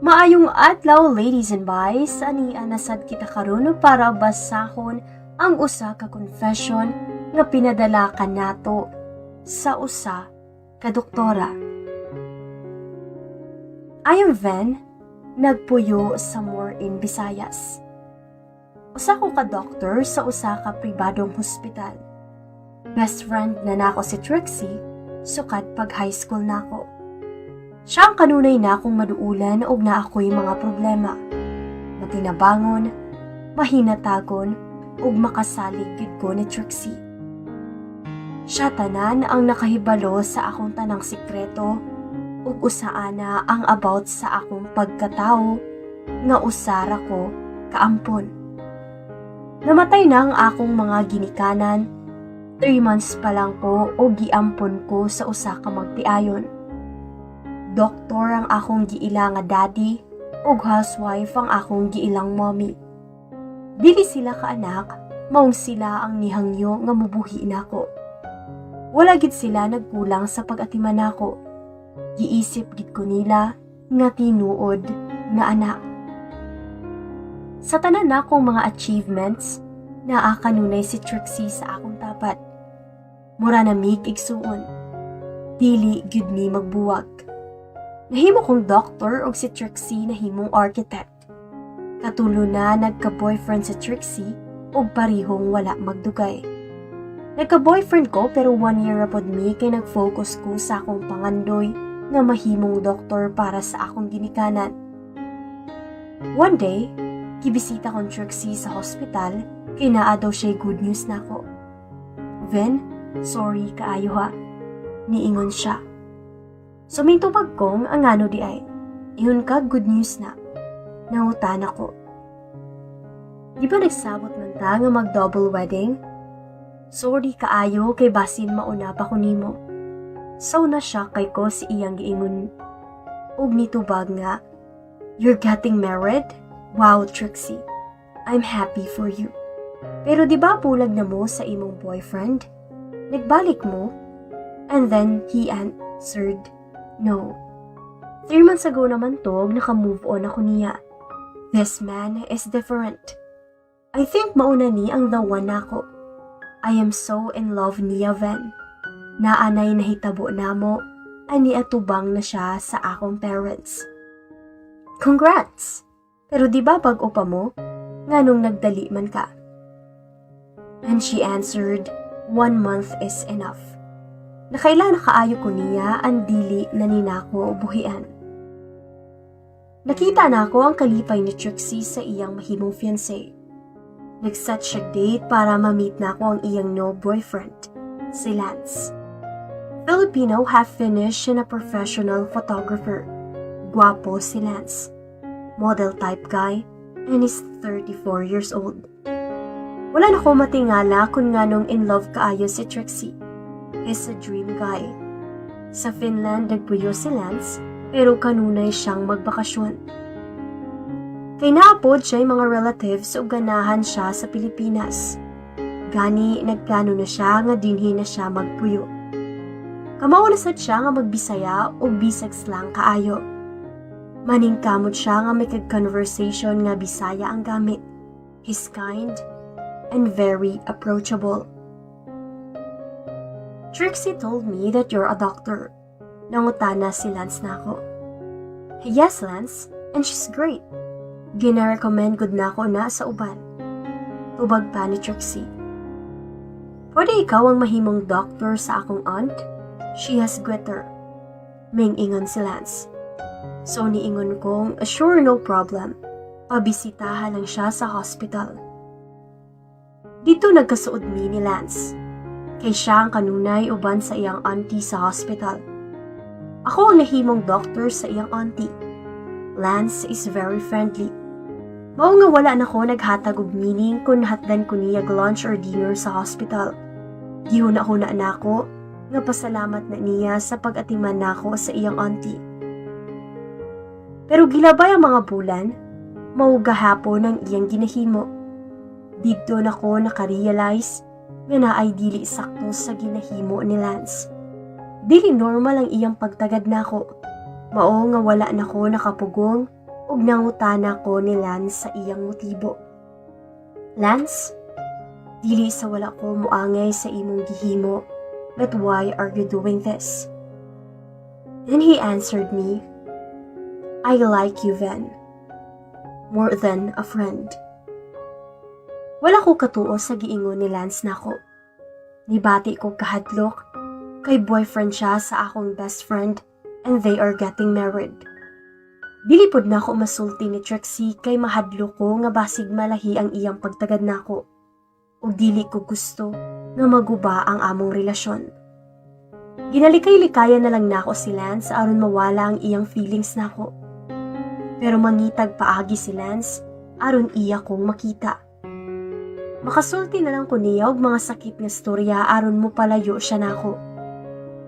Maayong adlaw, ladies and boys, ani anasad kita karon para basahon ang usa ka confession nga pinadala kanato sa usa ka doktora. I am Ven, nagpuyo somewhere in Visayas. Usa ko ka doctor sa usa ka pribadong hospital. Best friend na nako si Trixie sukad pag high school nako. Siya ang kanunay na akong maduulan og naa ako'y mga problema. Matinabangon, mahinatagon, ug makasalig gyud ko ni Trixie. Siya tanan ang nakahibalo sa akong tanang sikreto ug usaana ang about sa akong pagkatao nga usara ko kaampon. Namatay na ang akong mga ginikanan. 3 months pa lang ko o giampon ko sa usa ka magtiayon. Doktor ang akong giila nga daddy ug housewife ang akong giilang mommy. Dili sila kaanak, maong sila ang nihangyo nga mubuhi nako. Wala gid sila nagkulang sa pag-atiman nako. Giisip gid ko nila nga tinuod nga anak. Sa tanan nakong mga achievements, naa kanunay si Trixie sa akong tapat. Mura na mig igsuon. Dili gyud mi magbuwag. Nahimo kong doctor og si Trixie nahimong architect. Katulo na nagka-boyfriend si Trixie og parihong wala magdugay. Nagka-boyfriend ko pero one year ra pod mi kay nag-focus ko sa akong pangandoy nga mahimong doktor para sa akong ginikanan. One day, gibisita kong Trixie sa hospital kay naa daw siya good news nako. "Ven, sorry kaayo ha," niingon siya. So mitubag kong ang ano di ay. "Ingon ka good news na?" Nangutana ko. "Di ba nagsabot man ta nga mag-double wedding? Sorry kaayo kay basin mauna pa ko nimo." So na siya kay ko si iyang giingon. Ug nitubag nga, "You're getting married? Wow, Trixie. I'm happy for you. Pero di ba bulag na mo sa imong boyfriend? Nagbalik mo?" And then he answered, "No. 3 months ago naman to, naka-move on ako niya. This man is different. I think mauna ni ang the one nako. I am so in love niya, Ven. Naanay nahitabo namo, ani atubang na siya sa akong parents." "Congrats! Pero di ba bag-o pa mo? Nganong nagdali man ka?" And she answered, "One month is enough. Nakaila na kaayo ko niya ang dili na ninako buhian." Nakita na ako ang kalipay ni Trixie sa iyang mahimong fiancé. Nag-set siya date para ma-meet na ako ang iyang no boyfriend, si Lance. Filipino, half Finnish and a professional photographer. Guwapo si Lance. Model type guy and is 34 years old. Wala na ko matingala kung nganong in love kaayo si Trixie. He's a dream guy. Sa Finland nagpuyo si Lance pero kanunay siyang magbakasyon. Kay naapod siya mga relatives ug ganahan siya sa Pilipinas. Gani nagplano na siya nga dinhi na siya magpuyo. Kamao na sad siya nga magbisaya ug bisag slang kaayo. Maningkamot siya nga may conversation nga Bisaya ang gamit. He's kind and very approachable. "Trixie told me that you're a doctor." Nangutana si Lance nako. "Yes, Lance, and she's great. Gina-recommend gud nako na sa uban." Tubag pa ni Trixie. "Pwede ikaw ang mahimong doctor sa akong aunt? She has goiter." Ming-ingon si Lance. So niingon kong, "Sure, no problem." Pabisitahan lang siya sa hospital. Dito nagkasuod mi ni Lance. Kay siya ang kanunay uban sa iyang auntie sa hospital. Ako ang nahimong doctor sa iyang auntie. Lance is very friendly. Mao nga wala na ko naghatag og meaning kung hatdan ko niya lunch or dinner sa hospital. Gihuna-huna nako nga pasalamat na niya sa pag-atiman nako sa iyang auntie. Pero gilabay ang mga bulan, mao gahapon ang iyang ginahimo. Didto na ko naka-realize nga naay dili sakto sa ginahimo ni Lance. Dili normal ang iyang pagtagad nako. Mao nga wala na ko nakapugong ug nangutana ko ni Lance sa iyang motibo. "Lance, dili sa wala ko muangay sa imong gihimo, but why are you doing this?" Then he answered me, "I like you, Ven. More than a friend." Wala ko katuo sa giingon ni Lance nako. Nibati ko kahadlok kay boyfriend siya sa akong best friend and they are getting married. Dili pod nako masulti ni Trixie kay mahadlok ko nga basig malahi ang iyang pagtagad nako. Ug dili ko gusto nga maguba ang among relasyon. Ginalikay-likayan na lang nako si Lance aron mawala ang iyang feelings nako. Pero mangitag paagi si Lance aron iya kong makita. Makasulti na lang ko niya og mga sakit nga storya aron mo palayo siya nako.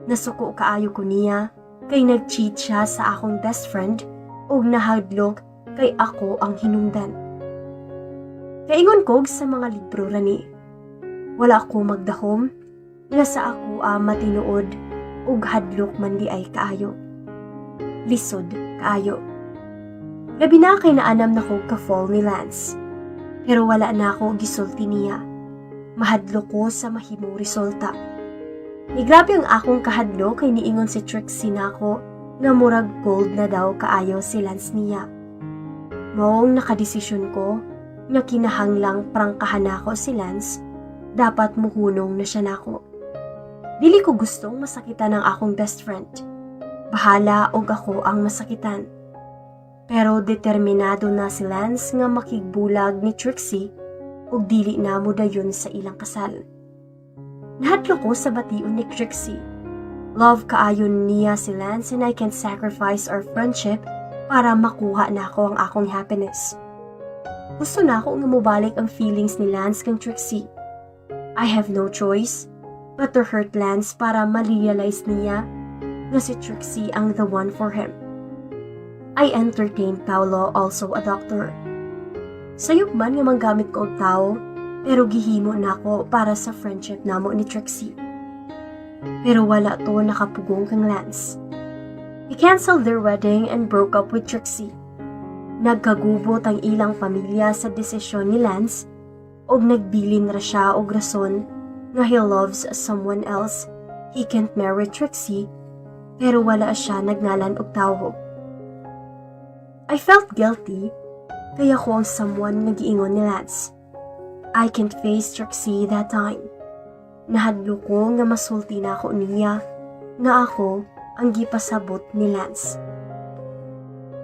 Nasuko kaayo ko niya kay nag-cheat siya sa akong best friend ug nahadlok kay ako ang hinungdan. Kaingon kog sa mga libro rani. Wala ko magdahom nga sa ako a matinuod ug hadlok man di ay kaayo. Lisod kaayo. Labi na kay naanam na ko ka-fall ni Lance. Pero wala na ako gisulti niya. Mahadlok ko sa mahimong resulta. Ni grabe ang akong kahadlok kay niingon si Trixie nako nga murag cold na daw kaayo si Lance niya. Maong nakadesisyon ko nga kinahanglang prangkahan nako si Lance, dapat muhunong na siya nako. Dili ko gustong masakitan ang akong best friend. Bahala og ako ang masakitan. Pero determinado na si Lance nga makigbulag ni Trixie ug dili na modayon sa ilang kasal. Nahadlok ko sa bation ni Trixie. Love kaayon niya si Lance and I can sacrifice our friendship para makuha nako ang akong happiness. Gusto nako nga mobalik ang feelings ni Lance kang Trixie. I have no choice but to hurt Lance para ma-realize niya nga si Trixie ang the one for him. I entertained Paolo, also a doctor. Sayop man nga manggamit ko og tao, pero gihimo nako para sa friendship namo ni Trixie. Pero wala to nakapugong kang Lance. He canceled their wedding and broke up with Trixie. Nagkagubot ang ilang pamilya sa desisyon ni Lance ug nagbilin ra siya og rason nga he loves someone else. He can't marry Trixie, pero wala siya nagngalan og tawog. I felt guilty kay ako ang someone nga giingon ni Lance. I can't face Trixie that time. Nahadlok ko nga masulti nako niya nga ako ang gipasabot ni Lance.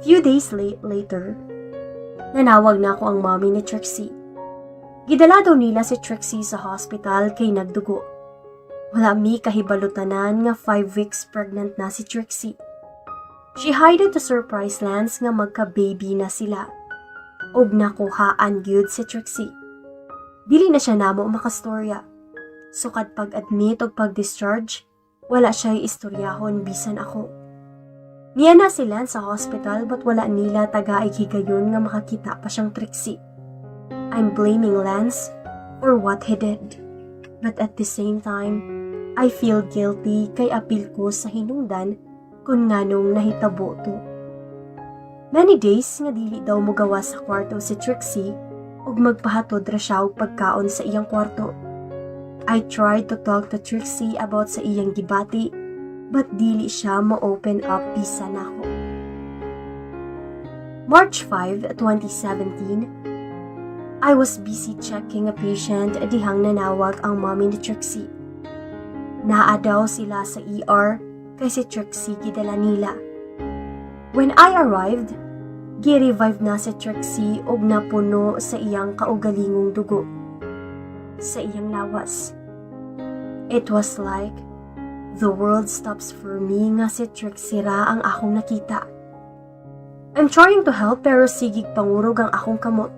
Few days later, nanawag nako ang mommy ni Trixie. Gidala daw nila si Trixie sa hospital kay nagdugo. Wala mi kahibalo tanan nga 5 weeks pregnant na si Trixie. She hid it to surprise Lance nga magka-baby na sila. Og nakuhaan gyud si Trixie. Dili na siya namo makastorya. Sukad pag-admit og pag-discharge, wala siya istoryahon bisan ako. Niya na sila sa hospital but wala nila tagaig higayon nga makakita pa siyang Trixie. I'm blaming Lance for what he did. But at the same time, I feel guilty kay apil ko sa hinungdan kung nganong nahitabo to. Many days nga dili daw mogawas sa kwarto si Trixie ug magpahatod ra siya og pagkaon sa iyang kwarto. I tried to talk to Trixie about sa iyang gibati but dili siya mo-open up bisan nako. March 5, 2017, I was busy checking a patient dihang nanawag ang mommy ni Trixie. Naa daw sila sa ER kay si Trixie gidala nila. When I arrived, gi-revive na si Trixie og napuno sa iyang kaugalingong dugo sa iyang lawas. It was like the world stops for me nga si Trixie ra ang akong nakita. I'm trying to help pero sigig pangurog ang akong kamot.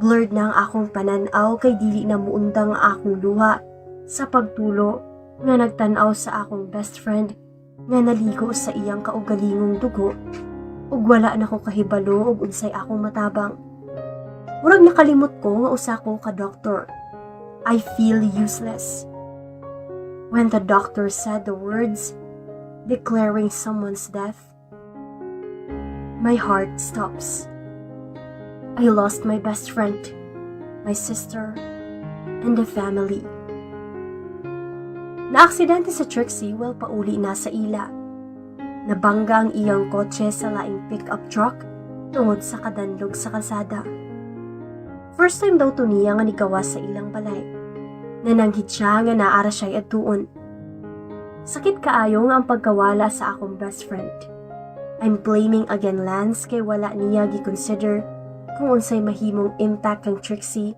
Blurred na ang akong pananaw kay dili na muundang ang akong luha sa pagtulo nga nagtan-aw sa akong best friend nga naligo sa iyang kaugalingong dugo ug wala na ko kahibalo og unsay akong matabang. Murag nakalimot ko nga usa ko ka doktor. I feel useless. When the doctor said the words declaring someone's death, My heart stops. I lost my best friend, my sister, and the family. Naaksidente si Trixie while pauli na sa ila. Nabangga ang iyang kotse sa laing pick-up truck tungod sa kadanlog sa kalsada. First time daw to niya nga nigawas sa ilang balay. Nananghid siya nga naa ra siya adtuon. Sakit kaayo nga ang pagkawala sa akong best friend. I'm blaming again Lance kay wala niya gi-consider kung unsay mahimong impact kang Trixie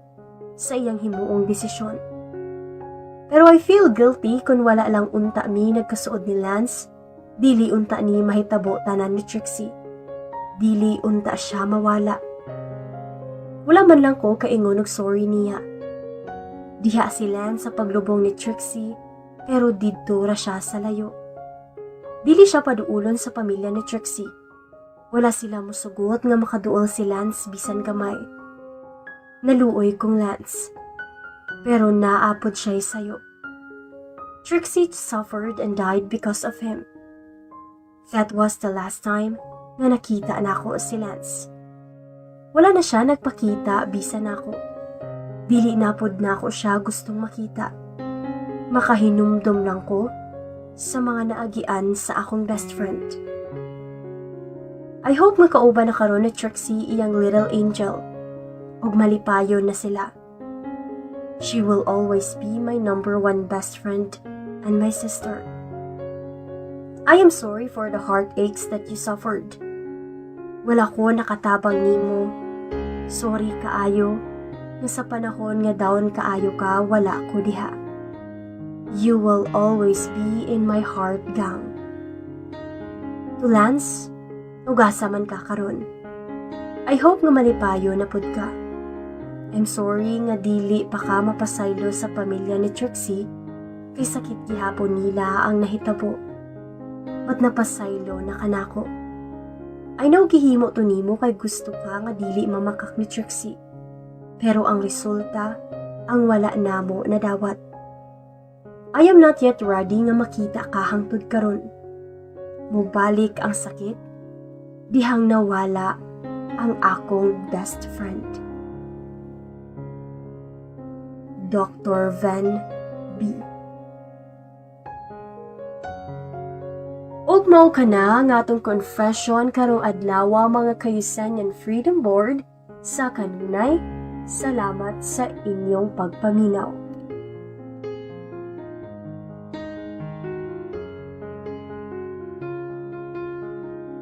sa iyang himuong desisyon. Pero I feel guilty kung wala lang unta mi nagkasuod ni Lance, dili unta ni mahitabo tanan ni Trixie. Dili unta siya mawala. Wala man lang ko kaingon og sorry niya. Diha si Lance sa paglubong ni Trixie, pero didto ra siya sa layo. Dili siya paduulon sa pamilya ni Trixie. Wala sila musugot nga makaduol si Lance bisan gamay. Naluoy kong Lance. Pero naa pod siya sayo. Trixie suffered and died because of him. That was the last time nga nakita nako si Lance. Wala na siya nagpakita bisan nako. Dili na pod nako siya gustong makita. Makahinumdum lang ko sa mga naagian sa akong best friend. I hope nga kauban na karon ni Trixie iyang little angel ug malipayon na sila. She will always be my number one best friend and my sister. I am sorry for the heartaches that you suffered. Wala ko nakatabang nimo. Sorry kaayo nga sa panahon nga down kaayo ka, wala ko diha. You will always be in my heart, gang. To Lance, ug asa man ka karon? I hope nga malipayo na pud ka. I'm sorry nga dili pa ka mapasaylo sa pamilya ni Trixie kay sakit gihapon nila ang nahitabo. But napasaylo na kanako. I know gihimo to nimo kay gusto ka nga dili mamakak ni Trixie. Pero ang resulta, ang wala namo nadawat. I am not yet ready nga makita ka hangtod karon. Mubalik ang sakit, dihang nawala ang akong best friend. Dr. Van B. Ug mao kana nga atong confession karong adlaw, mga ka-Usanian Freedom Board. Sa kanunay, salamat sa inyong pagpaminaw.